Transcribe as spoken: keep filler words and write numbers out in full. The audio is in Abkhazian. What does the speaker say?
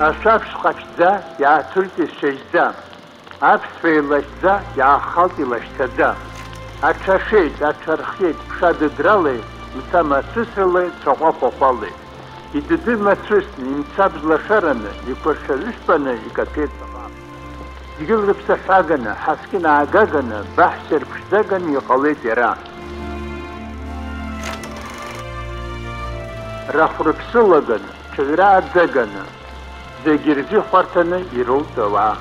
Ашәаԥшь ҟаԥшьӡа иааҭыртәеит шьыжьӡа, аԥсҭҳәа еилашьӡа иаахалт илашьцаӡа. Аҽашеит, аҽархиеит, ԥша дыдралеи, мца мацәысралеи, цәаҟәа хәахәалеи. Идыдыр мацәысны, имцабз лашараны, иқәыршәа ҩышәпаны икаҭәеит ҵаҟа. Дгьыл рыԥсаҳәаганы, ҳаскьын аагаганы, баҳча рыԥшӡаганы иҟалеит иара. Рахә рыԥсылаганы, ҽаҩра аӡаганы, зегь рзы ихәарҭаны ироут ауаа.